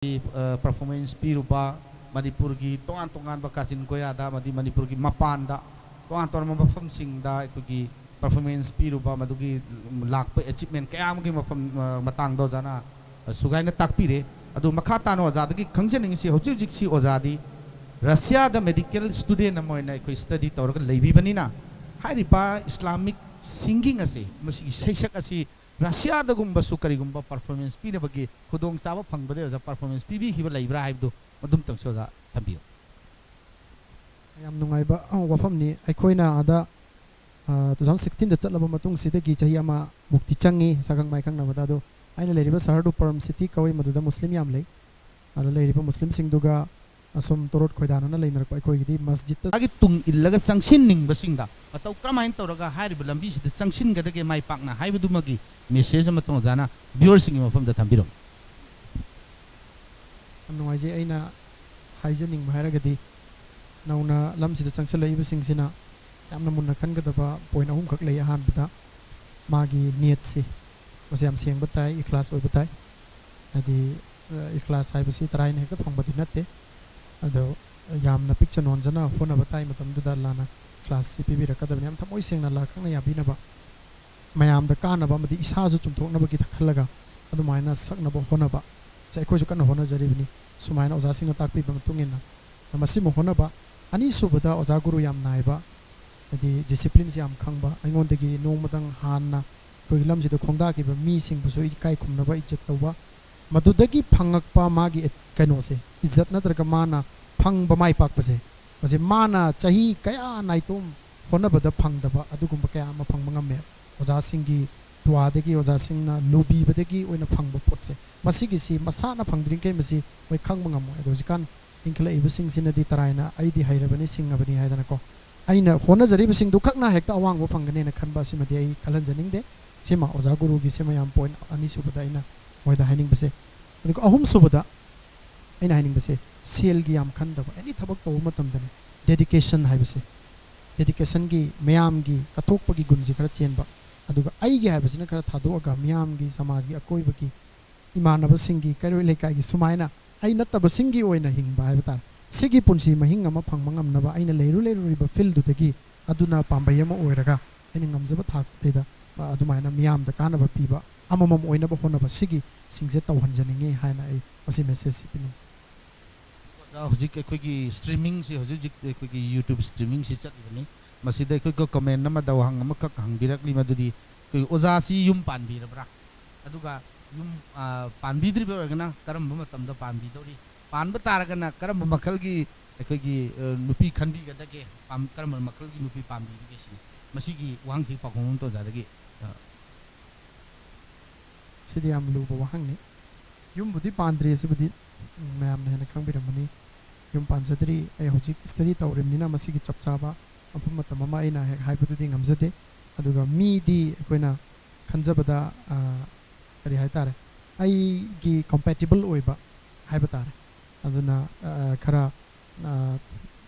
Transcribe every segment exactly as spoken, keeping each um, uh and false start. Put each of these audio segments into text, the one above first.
Performance ꯄꯤꯔꯨꯕ, ꯃꯅꯤꯄꯨꯔꯒꯤ ꯇꯣꯉꯥꯟ ꯇꯣꯉꯥꯟꯕ ꯀꯥꯆꯤꯟ ꯀꯣꯌꯥꯗ ꯑꯃꯗꯤ ꯃꯅꯤꯄꯨꯔꯒꯤ ꯃꯄꯥꯟꯗ ꯇꯣꯉꯥꯟ ꯇꯣꯉꯥꯟꯕ ꯃꯐꯝꯁꯤꯡꯗ ꯑꯩꯈꯣꯏꯒꯤ ꯄꯔꯐꯣꯔꯃꯦꯟꯁ ꯄꯤꯔꯨꯕ, ꯃꯗꯨꯒꯤ ꯂꯥꯛꯄ ꯑꯦꯆꯤꯞꯃꯦꯟ ꯀꯌꯥ ꯑꯃꯒꯤ ꯃꯐꯝ, ꯑ, ꯃꯇꯥꯡꯗ ꯑꯣꯖꯥꯅ, ꯑ, ꯁꯨꯒꯥꯏꯅ ꯇꯥꯛꯄꯤꯔꯦ꯫ ꯑꯗꯨ ꯃꯈꯥ ꯇꯥꯅ ꯑꯣꯖꯥꯗꯒꯤ ꯈꯪꯖꯅꯤꯡꯉꯤꯁꯤ, ꯍꯧꯖꯤꯛ ꯍꯧꯖꯤꯛꯁꯤ ꯑꯣꯖꯥꯗꯤ ꯔꯁꯤꯌꯥꯗ ꯃꯦꯗꯤꯀꯦꯜ ꯁ꯭ꯇꯨꯗꯦꯟ ꯑꯃ ꯑꯣꯏꯅ ꯑꯩꯈꯣꯏ ꯁ꯭ꯇꯗꯤ ꯇꯧꯔꯒ ꯂꯩꯕꯤꯕꯅꯤꯅ, ꯍꯥꯏꯔꯤꯕ ꯏꯁꯂꯥꯃꯤꯛ ꯁꯤꯡꯒꯤꯡ ꯑꯁꯤ, ꯃꯁꯤꯒꯤ ꯏꯁꯩꯁꯛ ꯑꯁꯤ ꯔꯁꯤꯌꯥꯗꯒꯨꯝꯕꯁꯨ ꯀꯔꯤꯒꯨꯝꯕ ꯄꯔꯐꯣꯔꯃꯦꯟꯁ ꯄꯤꯅꯕꯒꯤ ꯈꯨꯗꯣꯡꯆꯥꯕ ꯐꯪꯕꯗ ꯑꯣꯖꯥ ꯄꯔꯐꯣꯔꯃꯦꯟꯁ ꯄꯤꯕꯤꯈꯤꯕ ꯂꯩꯕ꯭ꯔꯥ ꯍꯥꯏꯕꯗꯨ ꯑꯗꯨꯝꯇꯪꯁꯨ ꯑꯣꯖꯥ ꯊꯝꯕꯤꯌꯨ꯫ ꯌꯥꯝ ꯅꯨꯡꯉꯥꯏꯕ, ꯑ, ꯋꯥꯐꯝꯅꯤ꯫ ꯑꯩꯈꯣꯏꯅ ꯑꯥꯗ, ꯑ, two thousand sixteen ꯗ ꯆꯠꯂꯕ ꯃꯇꯨꯡꯁꯤꯗꯒꯤ ꯆꯍꯤ ꯑꯃꯃꯨꯛꯇꯤ ꯆꯪꯉꯤ ꯁꯛꯈꯪ ꯃꯥꯏꯈꯪꯅꯕꯗ꯫ ꯑꯗꯣ ꯑꯩꯅ ꯂꯩꯔꯤꯕ ꯁꯍꯔꯗꯨ ꯄꯔꯝ ꯁꯤꯇꯤ ꯀꯧꯏ, ꯃꯗꯨꯗ ꯃꯨꯁꯂꯤꯝ ꯌꯥꯝ ꯂꯩ꯫ ꯑꯗ ꯂꯩꯔꯤꯕ ꯃꯨꯁꯂꯤꯝꯁꯤꯡꯗꯨꯒ ꯑꯁꯨꯝ ꯇꯣꯔꯣꯠ ꯈꯣꯏꯗꯥꯅꯅ ꯂꯩꯅꯔꯛꯄ ꯑꯩꯈꯣꯏꯒꯤꯗꯤ ꯃꯁꯖꯤꯠꯇ ꯃꯥꯒꯤ ꯇꯨꯡ ꯏꯜꯂꯒ ꯆꯪꯁꯤꯟꯅꯤꯡꯕꯁꯤꯡꯗ ꯃꯇꯧ ꯀꯔꯝꯍꯥꯏꯅ ꯇꯧꯔꯒ ꯍꯥꯏꯔꯤꯕ ꯂꯝꯕꯤꯁꯤꯗ ꯆꯪꯁꯤꯟꯒꯗꯒꯦ ꯃꯥꯏ ꯄꯥꯛꯅ ꯍꯥꯏꯕꯗꯨꯃꯒꯤ ꯃꯦꯁꯦꯖ ꯑꯃꯇꯪ ꯑꯣꯖꯥꯅ ꯚ꯭ꯌꯨꯋꯔꯁꯤꯡꯒꯤ ꯃꯐꯝꯗ ꯊꯝꯕꯤꯔꯝꯃꯨ꯫ ꯌꯥꯝ ꯅꯨꯡꯉꯥꯏꯖꯩ꯫ ꯑꯩꯅ ꯍꯥꯏꯖꯅꯤꯡꯕ ꯍꯥꯏꯔꯒꯗꯤ, ꯅꯧꯅ ꯂꯝꯁꯤꯗ ꯆꯪꯁꯤꯜꯂꯛꯏꯕꯁꯤꯡꯁꯤꯅ ꯌꯥꯝꯅ ꯃꯨꯟꯅ ꯈꯟꯒꯗꯕ ꯄꯣꯏꯟ ꯑꯍꯨꯝꯈꯛ ꯂꯩ꯫ ꯑꯍꯥꯟꯕꯗ, ꯃꯥꯒꯤ ꯅꯤꯌꯠꯁꯤ, ꯃꯁꯤ ꯌꯥꯝ ꯁꯦꯡꯕ ꯇꯥꯏ, ꯏꯈ꯭ꯂꯥꯁ ꯑꯣꯏꯕ ꯇꯥꯏ꯫ ꯍꯥꯏꯗꯤ, ꯑ, ꯏꯈ꯭ꯂꯥꯁ ꯍꯥꯏꯕꯁꯤ ꯇꯔꯥꯏꯅ ꯍꯦꯛꯇ ꯐꯪꯕꯗꯤ ꯅꯠꯇꯦ꯫ ꯑꯗꯣ ꯌꯥꯝꯅ ꯄꯤꯛꯆ ꯅꯣꯟꯖꯅ ꯍꯣꯠꯅꯕ ꯇꯥꯏ ꯃꯇꯝꯗꯨꯗ ꯑꯜꯂꯥꯅ ꯏꯈ꯭ꯂꯥꯁꯁꯤ ꯄꯤꯕꯤꯔꯛꯀꯗꯕꯅꯤ꯫ ꯌꯥꯝ ꯊꯃꯣꯏ ꯁꯦꯡꯅ ꯑꯜꯂꯥ ꯈꯛꯅ ꯌꯥꯕꯤꯅꯕ, ꯃꯌꯥꯝꯗ ꯀꯥꯟꯅꯕ ꯑꯃꯗꯤ ꯏꯁꯥꯁꯨ ꯆꯨꯝꯊꯣꯛꯅꯕꯒꯤ ꯈꯜꯂꯒ ꯑꯗꯨꯃꯥꯏꯅ ꯁꯛꯅꯕ ꯍꯣꯠꯅꯕ꯫ ꯁꯦ ꯑꯩꯈꯣꯏꯁꯨ ꯀꯟꯅ ꯍꯣꯠꯅꯖꯔꯤꯕꯅꯤ, ꯁꯨꯃꯥꯏꯅ ꯑꯣꯖꯥꯁꯤꯡꯅ ꯇꯥꯛꯄꯤꯕ ꯃꯇꯨꯡ ꯏꯟꯅ꯫ ꯃꯁꯤꯃ ꯍꯣꯠꯅꯕ꯫ ꯑꯅꯤꯁꯨꯕꯗ, ꯑꯣꯖꯥ ꯒꯨꯔꯨ ꯌꯥꯝ ꯅꯥꯏꯕ, ꯍꯥꯏꯗꯤ ꯗꯤꯁꯤꯄ꯭ꯂꯤꯟꯁꯤ ꯌꯥꯝ ꯈꯪꯕ, ꯑꯩꯉꯣꯟꯗꯒꯤ ꯅꯣꯡꯃꯗꯪ ꯍꯥꯟꯅ ꯑꯩꯈꯣꯏꯒꯤ ꯂꯝꯁꯤꯗ ꯈꯣꯡꯗꯥꯈꯤꯕ ꯃꯤꯁꯤꯡꯕꯨꯁꯨ ꯏꯀꯥꯏ ꯈꯨꯝꯅꯕ, ꯏꯖꯠ ꯇꯧꯕ, ꯃꯗꯨꯗꯒꯤ ꯐꯪꯉꯛꯄ ꯃꯥꯒꯤ ꯑꯦ-, ꯀꯩꯅꯣꯁꯦ, ꯏꯖꯠ ꯅꯠꯇ꯭ꯔꯒ ꯃꯥꯅ ꯐꯪꯕ ꯃꯥꯏ ꯄꯥꯛꯄꯁꯦ, ꯃꯁꯤ ꯃꯥꯅ ꯆꯍꯤ ꯀꯌꯥ ꯅꯥꯏꯇꯣꯝ ꯍꯣꯠꯅꯕꯗ ꯐꯪꯗꯕ ꯑꯗꯨꯒꯨꯝꯕ ꯀꯌꯥ ꯑꯃ ꯐꯪꯕ ꯉꯝꯃꯦ꯫ ꯑꯣꯖꯥꯁꯤꯡꯒꯤ ꯗꯨꯋꯥꯗꯒꯤ, ꯑꯣꯖꯥꯁꯤꯡꯅ ꯂꯨꯕꯤꯕꯗꯒꯤ ꯑꯣꯏꯅ ꯐꯪꯕ ꯄꯣꯠꯁꯦ, ꯃꯁꯤꯒꯤꯁꯤ ꯃꯁꯥꯅ ꯐꯪꯗ꯭ꯔꯤꯈꯩ ꯃꯁꯤ ꯃꯣꯏ ꯈꯪꯕ ꯉꯝꯃꯣꯏ꯫ ꯑꯗꯣ ꯍꯧꯖꯤꯛꯀꯥꯟ ꯏꯟꯈꯠꯂꯛꯏꯕꯁꯤꯡꯁꯤꯅꯗꯤ ꯇꯔꯥꯏꯅ "ꯑꯩꯗꯤ ꯍꯩꯔꯕꯅꯤ, ꯁꯤꯡꯉꯕꯅꯤ" ꯍꯥꯏꯗꯅꯀꯣ, ꯑꯩꯅ ꯍꯣꯠꯅꯖꯔꯤꯕꯁꯤꯡꯗꯨ ꯈꯛꯅ ꯍꯦꯛꯇ ꯑꯋꯥꯡꯕ ꯐꯪꯒꯅꯦꯅ ꯈꯟꯕ ꯑꯁꯤꯃꯗꯤ ꯑꯩ ꯈꯜꯍꯟꯖꯅꯤꯡꯗꯦ꯫ ꯁꯤꯃ ꯑꯣꯖꯥ ꯒꯨꯔꯨꯒꯤ, ꯁꯤꯃ ꯌꯥꯝ ꯄꯣꯏꯟ ꯑꯅꯤꯁꯨꯕꯗ ꯑꯩꯅ ꯃꯣꯏꯗ ꯍꯥꯏꯅꯤꯡꯕꯁꯦ꯫ ꯑꯗꯨꯒ ꯑꯍꯨꯝꯁꯨꯕꯗ ꯑꯩꯅ ꯍꯥꯏꯅꯤꯡꯕꯁꯦ, ꯁꯦꯜꯒꯤ ꯌꯥꯝ ꯈꯟꯗꯕ, ꯑꯦꯅꯤ ꯊꯕꯛ ꯇꯧꯕ ꯃꯇꯝꯗꯅꯦ, ꯗꯦꯗꯤꯀꯦꯁꯟ ꯍꯥꯏꯕꯁꯦ, ꯗꯦꯗꯤꯀꯦꯁꯟꯒꯤ, ꯃꯌꯥꯝꯒꯤ ꯀꯠꯊꯣꯛꯄꯒꯤ ꯒꯨꯟꯁꯦ ꯈꯔ ꯆꯦꯟꯕ, ꯑꯗꯨꯒ ꯑꯩꯒꯤ ꯍꯥꯏꯕꯁꯤꯅ ꯈꯔ ꯊꯥꯗꯣꯛꯑꯒ ꯃꯤꯌꯥꯝꯒꯤ, ꯁꯃꯥꯖꯒꯤ, ꯑꯀꯣꯏꯕꯒꯤ, ꯏꯃꯥꯟꯅꯕꯁꯤꯡꯒꯤ, ꯀꯩꯔꯣꯏ ꯂꯩꯀꯥꯏꯒꯤ, ꯁꯨꯃꯥꯏꯅ ꯑꯩ ꯅꯠꯇꯕꯁꯤꯡꯒꯤ ꯑꯣꯏꯅ ꯍꯤꯡꯕ ꯍꯥꯏꯕ ꯇꯥꯔꯦ꯫ ꯁꯤꯒꯤ ꯄꯨꯟꯁꯤ ꯃꯍꯤꯡ ꯑꯃ ꯐꯪꯕ ꯉꯝꯅꯕ ꯑꯩꯅ ꯂꯩꯔꯨ ꯂꯩꯔꯨꯔꯤꯕ ꯐꯤꯜꯗꯨꯗꯒꯤ ꯑꯗꯨꯅ ꯄꯥꯝꯕꯩ ꯑꯃ ꯑꯣꯏꯔꯒ ꯑꯩꯅ ꯉꯝꯖꯕ ꯊꯥꯛꯇꯨꯗꯩꯗ, ꯑ, ꯑꯗꯨꯃꯥꯏꯅ ꯃꯤꯌꯥꯝꯗ ꯀꯥꯟꯅꯕ ꯄꯤꯕ ꯑꯃꯃꯝ ꯑꯣꯏꯅꯕ ꯍꯣꯠꯅꯕ, ꯁꯤꯒꯤ ꯁꯤꯡꯁꯦ ꯇꯧꯍꯟꯖꯅꯤꯡꯉꯤ ꯍꯥꯏꯅ ꯑꯩ ꯃꯁꯤ ꯃꯦꯁꯦꯖꯁꯤ ꯄꯤꯅꯤꯡꯉꯤ꯫ ꯑꯣꯖꯥ, ꯍꯧꯖꯤꯛ ꯑꯩꯈꯣꯏꯒꯤ ꯁ꯭ꯇ꯭ꯔꯤꯃꯤꯡꯁꯤ, ꯍꯧꯖꯤꯛ ꯍꯧꯖꯤꯛ ꯑꯩꯈꯣꯏꯒꯤ ꯌꯨꯇ꯭ꯌꯨꯕ ꯁ꯭ꯇ꯭ꯔꯤꯃꯤꯡꯁꯤ ꯆꯠꯂꯤꯕꯅꯤ꯫ ꯃꯁꯤꯗ ꯑꯩꯈꯣꯏꯒꯤ ꯀꯃꯦꯟ ꯑꯃꯗ ꯋꯥꯍꯪ ꯑꯃꯈꯛ ꯍꯪꯕꯤꯔꯛꯂꯤ, ꯃꯗꯨꯗꯤ ꯑꯩꯈꯣꯏ ꯑꯣꯖꯥꯁꯤ ꯌꯨꯝ ꯄꯥꯟꯕꯤꯔꯕ꯭ꯔꯥ? ꯑꯗꯨꯒ ꯌꯨꯝ, ꯑ, ꯄꯥꯟꯕꯤꯗ꯭ꯔꯤꯕ ꯑꯣꯏꯔꯒꯅ ꯀꯔꯝꯕ ꯃꯇꯝꯗ ꯄꯥꯟꯕꯤꯗꯧꯔꯤ? ꯄꯥꯟꯕ ꯇꯥꯔꯒꯅ ꯀꯔꯝꯕ ꯃꯈꯜꯒꯤ ꯑꯩꯈꯣꯏꯒꯤ, ꯑ, ꯅꯨꯄꯤ ꯈꯟꯕꯤꯒꯗꯒꯦ? ꯄꯥꯝ-, ꯀꯔꯝꯕ ꯃꯈꯜꯒꯤ ꯅꯨꯄꯤ ꯄꯥꯝꯕꯤꯕꯒꯦ ꯁꯤꯅꯤ꯫ ꯃꯁꯤꯒꯤ ꯋꯥꯍꯪꯁꯤ ꯄꯥꯎꯈꯨꯝ ꯑꯃꯇ ꯑꯣꯖꯥꯗꯒꯤ, ꯑ, ꯁꯤꯗꯤ ꯌꯥꯝ ꯂꯨꯕ ꯋꯥꯍꯪꯅꯤ꯫ ꯌꯨꯝꯕꯨꯗꯤ ꯄꯥꯟꯗ꯭ꯔꯤ, ꯑꯁꯤꯕꯨꯗꯤ, ꯎꯝ, ꯃꯌꯥꯝꯅ ꯍꯦꯟꯅ ꯈꯪꯕꯤꯔꯝꯃꯅꯤ꯫ ꯌꯨꯝ ꯄꯥꯟꯖꯗ꯭ꯔꯤ꯫ ꯑꯩ ꯍꯧꯖꯤꯛ ꯁ꯭ꯇꯗꯤ ꯇꯧꯔꯤꯕꯅꯤꯅ ꯃꯁꯤꯒꯤ ꯆꯞ ꯆꯥꯕ ꯃꯐꯝ ꯃꯇꯝ ꯑꯃ ꯑꯩꯅ ꯍꯦꯛ ꯍꯥꯏꯕꯗꯨꯗꯤ ꯉꯝꯖꯗꯦ꯫ ꯑꯗꯨꯒ ꯃꯤꯗꯤ ꯑꯩꯈꯣꯏꯅ ꯈꯟꯖꯕꯗ, ꯑ, ꯀꯔꯤ ꯍꯥꯏ ꯇꯥꯔꯦ, ꯑꯩꯒꯤ ꯀꯝꯄꯦꯇꯤꯕꯜ ꯑꯣꯏꯕ ꯍꯥꯏꯕ ꯇꯥꯔꯦ꯫ ꯑꯗꯨꯅ, ꯑ, ꯈꯔ, ꯑ,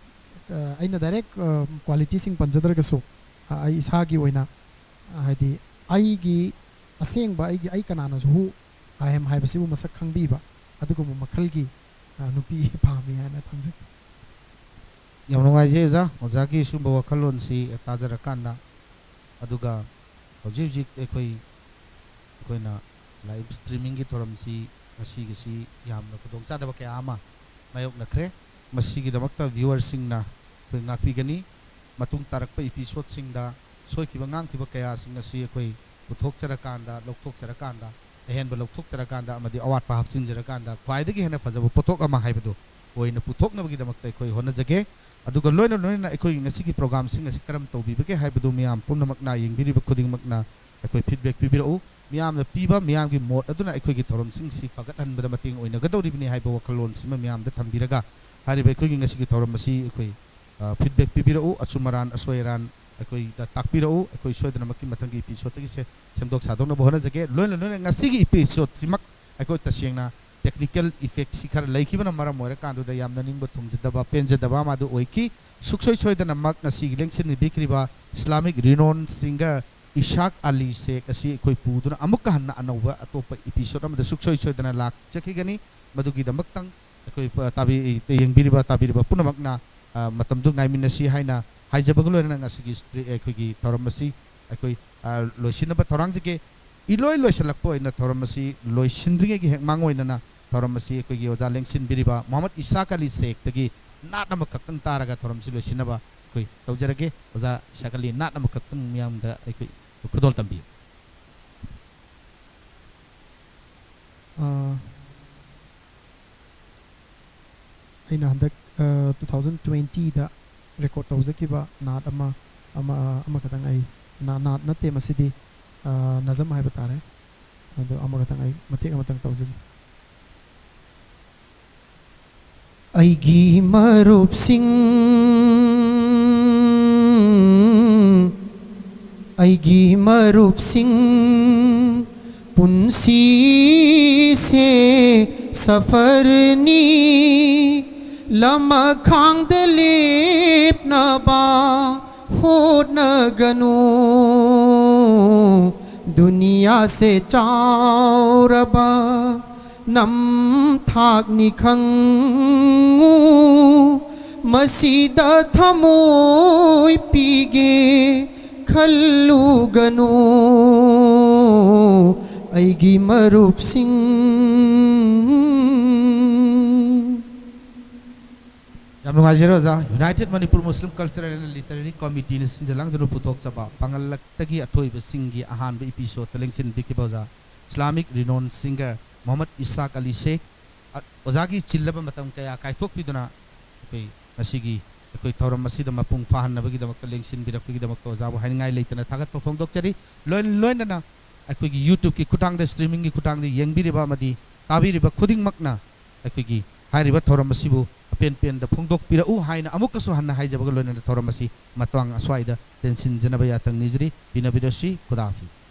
ꯑ, ꯑꯩꯅ ꯗꯥꯏꯔꯦꯛ, ꯑ, ꯀ꯭ꯋꯥꯂꯤꯇꯤꯁꯤꯡ ꯄꯟꯖꯗ꯭ꯔꯒꯁꯨ, ꯑ, ꯑꯩ ꯏꯁꯥꯒꯤ ꯑꯣꯏꯅ, ꯑ, ꯍꯥꯏꯗꯤ ꯑꯩꯒꯤ ꯑꯁꯦꯡꯕ ꯑꯩꯒꯤ, ꯑꯩ ꯀꯅꯥꯅꯁꯨ I am ꯍꯥꯏꯕꯁꯤꯕꯨ ꯃꯁꯛ ꯈꯪꯕꯤꯕ ꯑꯗꯨꯒꯨꯝꯕ ꯃꯈꯜꯒꯤ, ꯑ, ꯅꯨꯄꯤ ꯄꯥꯝꯃꯤ ꯍꯥꯏꯅ ꯊꯝꯖꯒꯦ꯫ ꯌꯥꯝ ꯅꯨꯡꯉꯥꯏꯖꯩ ꯑꯣꯖꯥ, ꯑꯣꯖꯥꯒꯤ ꯁꯤꯒꯨꯝꯕ ꯋꯥꯈꯜꯂꯣꯟꯁꯤ ꯇꯥꯖꯔꯀꯥꯟꯗ꯫ ꯑꯗꯨꯒ ꯍꯧꯖꯤꯛ ꯍꯧꯖꯤꯛ ꯑꯩꯈꯣꯏ, ꯑꯩꯈꯣꯏꯅ ꯂꯥꯏꯚ ꯁ꯭ꯇ꯭ꯔꯤꯃꯤꯡꯒꯤ ꯊꯧꯔꯝꯁꯤ ꯉꯁꯤꯒꯤꯁꯤ ꯌꯥꯝꯅ ꯈꯨꯗꯣꯡꯆꯥꯗꯕ ꯀꯌꯥ ꯑꯃ ꯃꯥꯌꯣꯛꯅꯈ꯭ꯔꯦ꯫ ꯃꯁꯤꯒꯤꯗꯃꯛꯇ ꯚ꯭ꯌꯨꯋꯔꯁꯤꯡꯅ ꯑꯩꯈꯣꯏ ꯉꯥꯛꯄꯤꯒꯅꯤ꯫ ꯃꯇꯨꯡ ꯇꯥꯔꯛꯄ ꯏꯄꯤꯁꯣꯗꯁꯤꯡꯗ ꯁꯣꯏꯈꯤꯕ ꯉꯥꯡꯈꯤꯕ ꯀꯌꯥꯁꯤꯡ ꯑꯁꯤ ꯑꯩꯈꯣꯏ ꯄꯨꯊꯣꯛꯆꯔꯀꯥꯟꯗ, ꯂꯧꯊꯣꯛꯆꯔꯀꯥꯟꯗ, ꯑꯍꯦꯟꯕ ꯂꯧꯊꯣꯛꯆꯔꯀꯥꯟꯗ ꯑꯃꯗꯤ ꯑꯋꯥꯠꯄ ꯍꯥꯞꯆꯤꯟꯖꯔꯀꯥꯟꯗ ꯈ꯭ꯋꯥꯏꯗꯒꯤ ꯍꯦꯟꯅ ꯐꯖꯕ ꯄꯣꯠꯊꯣꯛ ꯑꯃ ꯍꯥꯏꯕꯗꯨ ꯑꯣꯏꯅ ꯄꯨꯊꯣꯛꯅꯕꯒꯤꯗꯃꯛꯇ ꯑꯩꯈꯣꯏ ꯍꯣꯠꯅꯖꯒꯦ꯫ ꯑꯗꯨꯒ ꯂꯣꯏꯅ ꯂꯣꯏꯅꯅ ꯑꯩꯈꯣꯏꯒꯤ ꯉꯁꯤꯒꯤ ꯄ꯭ꯔꯣꯒ꯭ꯔꯥꯝꯁꯤꯡ ꯑꯁꯤ ꯀꯔꯝ ꯇꯧꯕꯤꯕꯒꯦ ꯍꯥꯏꯕꯗꯨ ꯃꯤꯌꯥꯝ ꯄꯨꯝꯅꯃꯛꯅ, ꯌꯦꯡꯕꯤꯔꯤꯕ ꯈꯨꯗꯤꯡꯃꯛꯅ ꯑꯩꯈꯣꯏ ꯐꯤꯗꯕꯦꯛ ꯄꯤꯕꯤꯔꯛꯎ꯫ ꯃꯤꯌꯥꯝꯅ ꯄꯤꯕ, ꯃꯤꯌꯥꯝꯒꯤ ꯃꯣꯠ ꯑꯗꯨꯅ ꯑꯩꯈꯣꯏꯒꯤ ꯊꯧꯔꯝꯁꯤꯡꯁꯤ ꯐꯒꯠꯍꯟꯕꯗ ꯃꯇꯦꯡ ꯑꯣꯏꯅꯒꯗꯧꯔꯤꯕꯅꯤ ꯍꯥꯏꯕ ꯋꯥꯈꯜꯂꯣꯟꯁꯤꯃ ꯃꯤꯌꯥꯝꯗ ꯊꯝꯕꯤꯔꯒ, ꯍꯥꯏꯔꯤꯕ ꯑꯩꯈꯣꯏꯒꯤ ꯉꯁꯤꯒꯤ ꯊꯧꯔꯝ ꯑꯁꯤ ꯑꯩꯈꯣꯏ, ꯑ, ꯐꯤꯗꯕꯦꯛ ꯄꯤꯕꯤꯔꯛꯎ, ꯑꯆꯨꯝ ꯑꯔꯥꯟ, ꯑꯁꯣꯏ ꯑꯔꯥꯟ ꯑꯩꯈꯣꯏꯗ ꯇꯥꯛꯄꯤꯔꯛꯎ꯫ ꯑꯩꯈꯣꯏ ꯁꯣꯏꯗꯅꯃꯛꯀꯤ ꯃꯊꯪꯒꯤ ꯏꯄꯤꯁꯣꯗꯇꯒꯤ ꯁꯦ-, ꯁꯦꯝꯗꯣꯛ ꯁꯥꯗꯣꯛꯅꯕ ꯍꯣꯠꯅꯖꯒꯦ꯫ ꯂꯣꯏꯅ ꯂꯣꯏꯅ ꯉꯁꯤꯒꯤ ꯏꯄꯤꯁꯣꯗꯁꯤꯃꯛ ꯑꯩꯈꯣꯏ ꯇꯁꯦꯡꯅ ꯇꯦꯛꯅꯤꯀꯦꯜ ꯏꯐꯦꯛꯁꯤ ꯈꯔ ꯂꯩꯈꯤꯕꯅ ꯃꯔꯝ ꯑꯣꯏꯔꯀꯥꯟꯗꯨꯗ ꯌꯥꯝꯅ ꯅꯤꯡꯕ ꯊꯨꯡꯖꯗꯕ, ꯄꯦꯟꯖꯗꯕ ꯑꯃ ꯑꯗꯨ ꯑꯣꯏꯈꯤ꯫ ꯁꯨꯛꯁꯣꯏ ꯁꯣꯏꯗꯅꯃꯛ ꯉꯁꯤꯒꯤ ꯂꯦꯡꯁꯤꯟꯕꯤꯈ꯭ꯔꯤꯕ ꯏꯁꯂꯥꯃꯤꯛ ꯔꯤꯅꯣꯟ ꯁꯤꯡꯒꯔ ꯏꯁꯥꯛ ꯑꯂꯤ ꯁꯦꯈ ꯑꯁꯤ ꯑꯩꯈꯣꯏ ꯄꯨꯗꯨꯅ ꯑꯃꯨꯛꯀ ꯍꯟꯅ ꯑꯅꯧꯕ ꯑꯇꯣꯞꯄ episode ꯑꯃꯗ ꯁꯨꯛꯁꯣꯏ ꯁꯣꯏꯗꯅ ꯂꯥꯛꯆꯈꯤꯒꯅꯤ꯫ ꯃꯗꯨꯒꯤꯗꯃꯛꯇꯪ ꯑꯩꯈꯣꯏ ꯄ-, ꯇꯥꯕꯤ-, ꯌꯦꯡꯕꯤꯔꯤꯕ, ꯇꯥꯕꯤꯔꯤꯕ ꯄꯨꯝꯅꯃꯛꯅ, ꯑ, ꯃꯇꯝꯗꯨ ꯉꯥꯏꯃꯤꯟꯅꯁꯤ ꯍꯥꯏꯅ ꯍꯥꯏꯖꯕꯒ ꯂꯣꯏꯅꯅ ꯉꯁꯤꯒꯤ ꯁ꯭ꯇ꯭ꯔꯤ-, ꯑꯩꯈꯣꯏꯒꯤ ꯊꯧꯔꯝ ꯑꯁꯤ ꯑꯩꯈꯣꯏ, ꯑ, ꯂꯣꯏꯁꯤꯟꯅꯕ ꯊꯧꯔꯥꯡꯖꯒꯦ꯫ ꯏꯂꯣꯏ ꯂꯣꯏꯁꯤꯜꯂꯛꯄ ꯑꯣꯏꯅ ꯊꯧꯔꯝ ꯑꯁꯤ ꯂꯣꯏꯁꯤꯟꯗ꯭ꯔꯤꯉꯩꯒꯤ ꯍꯦꯛ ꯃꯥꯡ ꯑꯣꯏꯅꯅ ꯊꯧꯔꯝ ꯑꯁꯤ ꯑꯩꯈꯣꯏꯒꯤ ꯑꯣꯖꯥ ꯂꯦꯡꯁꯤꯟꯕꯤꯔꯤꯕ ꯃꯣꯍꯝꯃꯗ ꯏꯁꯥꯛ ꯑꯂꯤ ꯁꯦꯈꯇꯒꯤ ꯅꯥꯠ ꯑꯃꯈꯛꯇꯪ ꯇꯥꯔꯒ ꯊꯧꯔꯝ ꯑꯁꯤ ꯂꯣꯏꯁꯤꯟꯅꯕ ꯑꯩꯈꯣꯏ ꯇꯧꯖꯔꯒꯦ꯫ ꯑꯣꯖꯥ ꯏꯁꯥꯛ ꯑꯂꯤ, ꯅꯥꯠ ꯑꯃꯈꯛꯇꯪ ꯃꯤꯌꯥꯝꯗ ꯑꯩꯈꯣꯏ ꯈꯨꯗꯣꯜ ꯇꯝꯕꯤꯌꯨ꯫ ꯑꯥ, ꯑꯩꯅ ꯍꯟꯗꯛ, ꯑ, two thousand twenty ꯗ record ꯇꯧꯖꯈꯤꯕ ꯅꯥꯠ ꯑꯃ, ꯑꯃ, ꯑꯃꯈꯛꯇꯪ ꯑꯩ, ꯅꯥ-, ꯅꯥꯠ ꯅꯠꯇꯦ ꯃꯁꯤꯗꯤ, ꯑ, ꯅꯖꯝ ꯍꯥꯏꯕ ꯇꯥꯔꯦ꯫ ꯑꯗꯣ ꯑꯃꯈꯛꯇꯪ ꯑꯩ ꯃꯇꯦꯛ ꯑꯃꯇꯪ ꯇꯧꯖꯒꯦ꯫ ꯑꯩꯒꯤ ꯃꯔꯨꯞꯁꯤꯡ, ꯑꯩꯒꯤ ꯃꯔꯨꯞꯁꯤꯡ, ꯄꯨꯟꯁꯤꯁꯦ ꯁꯐꯔꯅꯤ, ꯂꯃꯈꯥꯡꯗ ꯂꯦꯞꯅꯕ ꯍꯣꯠꯅꯒꯅꯨ꯫ ꯗꯨꯅꯤꯌꯥꯁꯦ ꯆꯥꯎꯔꯕ ꯅꯝꯊꯥꯛꯅꯤ ꯈꯪꯉꯨ, ꯃꯁꯤꯗ ꯊꯃꯣꯏ ꯄꯤꯒꯦ ꯈꯜꯂꯨꯒꯅꯨ, ꯑꯩꯒꯤ ꯃꯔꯨꯞꯁꯤꯡ꯫ ꯌꯥꯝ ꯅꯨꯡꯉꯥꯏꯖꯔꯦ ꯑꯣꯖꯥ꯫ United Manipur Muslim Cultural and Literary Committeeꯅ ꯁꯤꯟꯖ ꯂꯥꯡꯖꯅ ꯄꯨꯊꯣꯛꯆꯕ ꯄꯥꯡꯒꯜꯂꯛꯇꯒꯤ ꯑꯊꯣꯏꯕꯁꯤꯡꯒꯤ ꯑꯍꯥꯟꯕ episodeꯇ ꯂꯦꯡꯁꯤꯟꯕꯤꯈꯤꯕ ꯑꯣꯖꯥ, Islamic renowned singer Mohammad Isaac ꯑꯂꯤ ꯁꯦꯈ, ꯑ-, ꯑꯣꯖꯥꯒꯤ ꯆꯤꯜꯂꯕ ꯃꯇꯝ ꯀꯌꯥ ꯀꯥꯏꯊꯣꯛꯄꯤꯗꯨꯅ ꯑꯩꯈꯣꯏ ꯉꯁꯤꯒꯤ ꯑꯩꯈꯣꯏ ꯊꯧꯔꯝ ꯑꯁꯤꯗ ꯃꯄꯨꯡ ꯐꯥꯍꯟꯅꯕꯒꯤꯗꯃꯛꯇ ꯂꯦꯡꯁꯤꯟꯕꯤꯔꯛꯄꯒꯤꯗꯃꯛꯇ ꯑꯣꯖꯥꯕꯨ ꯍꯥꯏꯅꯤꯡꯉꯥꯏ ꯂꯩꯇꯅ ꯊꯥꯒꯠꯄ ꯐꯣꯡꯗꯣꯛꯆꯔꯤ꯫ ꯂꯣꯏ-, ꯂꯣꯏꯅꯅ ꯑꯩꯈꯣꯏꯒꯤ YouTubeꯀꯤ ꯈꯨꯠꯊꯥꯡꯗ, streamingꯒꯤ ꯈꯨꯠꯊꯥꯡꯗ ꯌꯦꯡꯕꯤꯔꯤꯕ ꯑꯃꯗꯤ ꯇꯥꯕꯤꯔꯤꯕ ꯈꯨꯗꯤꯡꯃꯛꯅ ꯑꯩꯈꯣꯏꯒꯤ ꯍꯥꯏꯔꯤꯕ ꯊꯧꯔꯝ ꯑꯁꯤꯕꯨ ꯑꯄꯦꯟ ꯄꯦꯟꯗ ꯐꯣꯡꯗꯣꯛꯄꯤꯔꯛꯎ ꯍꯥꯏꯅ ꯑꯃꯨꯛꯀꯁꯨ ꯍꯟꯅ ꯍꯥꯏꯖꯕꯒ ꯂꯣꯏꯅꯅ ꯊꯧꯔꯝ ꯑꯁꯤ ꯃꯇꯥꯡ ꯑꯁ꯭ꯋꯥꯏꯗ ꯇꯦꯟꯁꯤꯟꯖꯅꯕ ꯌꯥꯊꯪ ꯅꯤꯖꯔꯤ꯫ ꯄꯤꯅꯕꯤꯔꯁꯤ꯫ ꯈꯨꯗꯥ ꯍꯥꯐꯤꯖ꯫